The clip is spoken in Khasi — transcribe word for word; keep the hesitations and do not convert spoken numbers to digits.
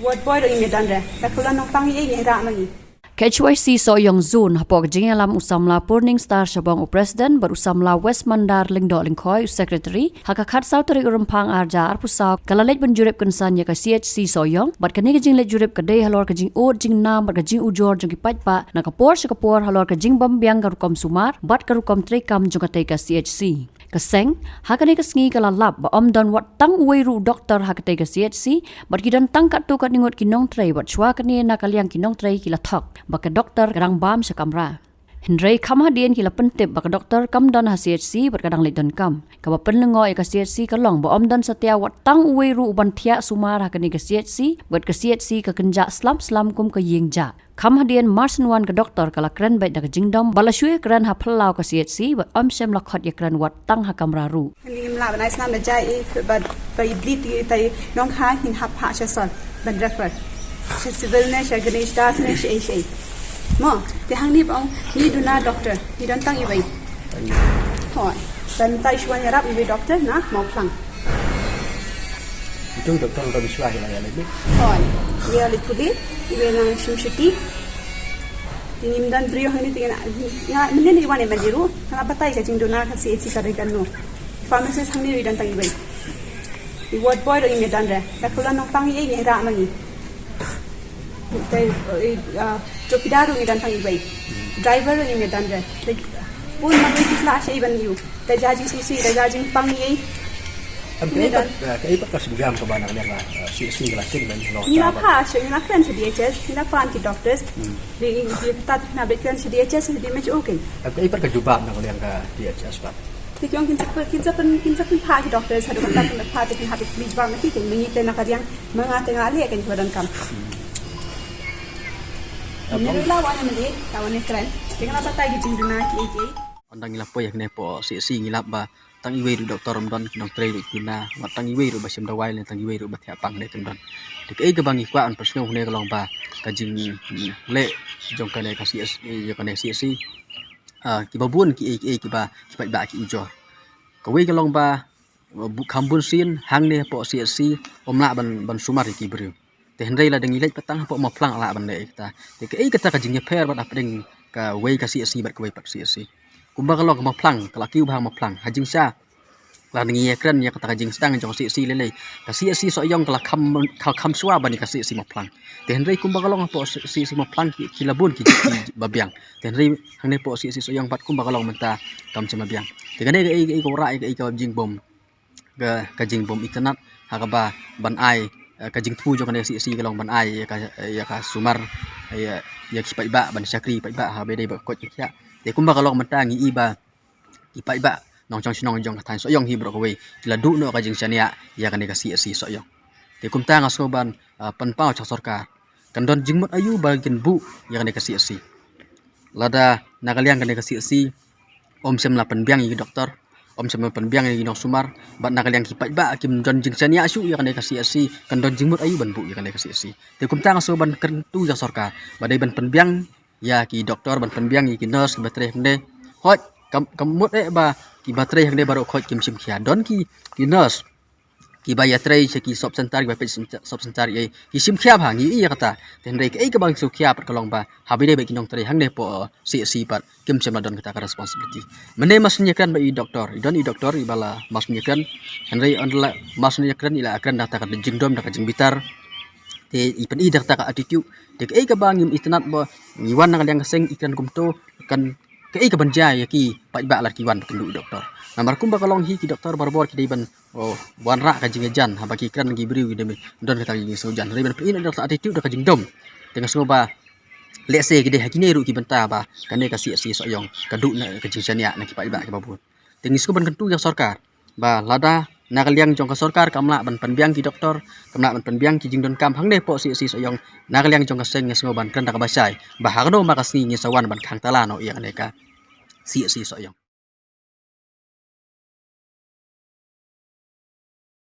Ward boy ruh ngim ïadon re. Ka khulon nongpang ïa ngi rah ma ngi. Ka H Y C Sohiong Zone, hapoh ka jingïalam u samla Purning Star Shabong u president bad u samla West Mandar Lyngdoh Lyngkhoi u secretary, ha ka khatsaw tarik u Rymphang arhajar arphew saw, ka la leit ban jurip kynsan ïa ka C H C Sohiong, bad kane ka jingleit jurip ka dei halor ka jingud jingnam bad ka jingujor jong ki paidbah na ka por sha ka por halor ka jingbymbiang ka rukom sumar bad ka rukom treikam jong katei ka C H C. Ka seng, ha kane ka sngi ka la lap ba ym don wat tang uwei ruh u doktor ha katei ka C H C, bad ki don tang katto katne ngut ki nongtrei, bad shuwa kane na ka liang ki nongtrei ki la thok ba ka doktor ka dang bam sha kamra. Hynrei kham hadien ki la pyntip ba ka doktor kam don ha C H C bad ka dang leit donkam. Kaba pynlyngngoh ïa ka C H C ka long ba ym don satia wat tang uwei ruh u ban thiah sumar ha kane ka C H C, bad ka C H C ka kynjah slap slap kum ka ïing jah. Kham hadien mar shen wan ka doktor ka la kren beit da ka jingdom ba la shu ïakren ha phyllaw ka C H C, bad ym shym la khot ïakren wat tang ha kamra ruh. Ngim lah ban ai snam da jai i ba, ba i bleed i tai nongkha, ngin hap phah sha sor ban refer sha civil ne sha Ganesh Das ne sha ei sha ei. Mo, te hangne ba ong ngi duna doktor, ngi don tang iwei. Hooid. Ban tai shuwa ïarap iwei doktor na Mawphlang. Itu doktor udah biswa ya, ya, lagi. Hooid. Ïa lei pule, iwei nang shim shuti. Te ngim don briew hangne te nga, nga mynnin i wan i man i ruh, nga batai ka jingduna ka C H C ka dei kano. Pharmacist hangne i don tang iwei. I ward boy ruh ngim ïadon re. Ka khulon nongpang ïa ngi rah ma ngi. Te, eh, ah, chowkidar ruh ngi don tang iwei. Driver ruh ngim ïadon re. Te bun ma ngi ki sla sha i ban ïu. Te judging C C, te judging pang ïa i. Em, kaei pat, eh, kaei pat ka sienjam kaba na ka liang, eh, C H C ka la kin ban long. Ngi la phah sha, ngi la kren sha D H S, ngi la phah ki doctors. Hmm. Di, di, ta na beit kren sha D H S, di mej okay. Em, kaei pat ka jubab na ka liang ka D H S pat? Te ki ong kin sa pyn, kin sa pyn, kin sa pynphah ki doctors, haduh katta kin phah te kin hap i police bam na ki, kin mynta na ka liang ma nga te nga leh kin ba donkam. Hmm. Em, ngi ruh la wan ïa mynta, la wan ïa kren. Te nga la batai ki jingduna kiei kiei. Ynda ngi la poi hangne hapoh C H C ngi lap ba tang iwei ruh doktor ym don, ki nongtrei ruh ki duna, wat tang iwei ruh ba shim dawai ne tang iwei ruh ba thiah pang ne kim don. Te kaei kaba ngi kwah ban pynsngew hangne ka long ba ka jingleh jong kane ka C H C, jong kane C H C, ah, kiba bun kiei kiei kiba ki paidbah ki ujor. Kawei ka long ba, bu-, kham bun sien hangne hapoh C H C ym lah ban, ban sumar ïa ki briew. Te hynrei lada ngi leit pat tang hapoh Mawphlang lah ban leh ïa kata. Te kaei kata ka jingïapher bad hapdeng kawei ka C H C bad kawei pat C H C. Kumba ka long ka Mawphlang, ka la kiew bha Mawphlang. Ha jingshisha lada ngi ïakren ïa kata ka jingsdang jong ka C H C lei lei, ka C H C Sohiong ka la kham, ka kham shuwa ban ïa ka C H C Mawphlang. Te hynrei kumba ka long hapoh C H C Mawphlang ki, ki la bun ki, ki babiang. Te hynrei hangne hapoh C H C Sohiong pat kumba ka long mynta kam shym la biang. Te kane kaei, kaei ka wanrah ïa kaei ka jingbym ka, ka jingbym itynnad, ha kaba ban ai, eh, ka jingthmu jong kane ka C H C ka long ban ai ïa ka, ïa ka sumar, ïa, ïa ki paidbah ban shakri paidbah ha kaba dei ba koit ka khiah. Te kumba ka long mynta ngi i ba ki paidbah nongshong shnong jong ka thaiñ Sohiong hi baroh kawei ki la duh noh ka jingshaniah ïa kane ka C H C Sohiong. Te kumta nga sngew ban, eh, pynpaw sha sorkar. Kan don jingmut aïu ba kin buh ïa kane ka C H C. Lada na ka liang kane ka C H C ym shym la pynbiang ïa ki doktor, ym shym la pynbiang ïa ki nongsumar, bad na ka liang ki paidbah kim don jingshaniah shuh ïa kane ka C H C, kan don jingmut aïu ban buh ïa kane ka C H C. Te kumta nga sngew ban kyntu ïa sorkar ba dei ban pynbiang ïa ki doktor, ban pynbiang ïa ki nurse kiba trei hangne. Hooid, kam, kam mut eh ba kiba trei hangne baroh khoit kim shim khia. Don ki, ki nurse kiba ïatrei sha ki sub center, kiba peit sub center, eh, ki shim khia bha, ngi i ïa kata. Te hynrei kaei kaba ngi shu khia pat ka long ba haba ïadei bad ki nongtrei hangne hapoh C H C pat kim shym la don kata ka responsibility. Mynne mar shu ïakren bad i doktor, i don i doktor iba la mar shu ïakren. Hynrei ynda la mar shu ïakren, i la ïakren da kata ka jingdom, da ka jingbitar. Te i pyni da kata ka attitude. Te kaei kaba ngim itynnad ba ngi wan na ka liang ka seng i kren kumto, kan kaei kaban jia ïa ki paidbah lada ki wan ba kin duh i doktor. Namar kumba ka long hi ki doktor barabor ki dei ban, oh, wanrah ka jingïajan, haba ki kren ki briew ki dei ban don kata ka jingsngewjan. Hynrei ban pyni da ka attitude, da ka jingdom. Te nga sngew ba lehse ki dei ha kine ruh ki bynta ba kane ka C H C Sohiong ka duh na ka jingshaniah na ki paidbah kiba bun. Te ngi sngew ban kyntu ïa ka sorkar ba lada na ka liang jong ka sorkar kam lah ban pynbiang ki doktor, kam lah ban pynbiang ki jingdonkam hangne hapoh C H C Sohiong, na ka liang jong ka seng nga sngew ban kren da kaba shai ba ha kano ma ka sngi ngin sa wan ban khang tala noh ïa kane ka C H C Sohiong.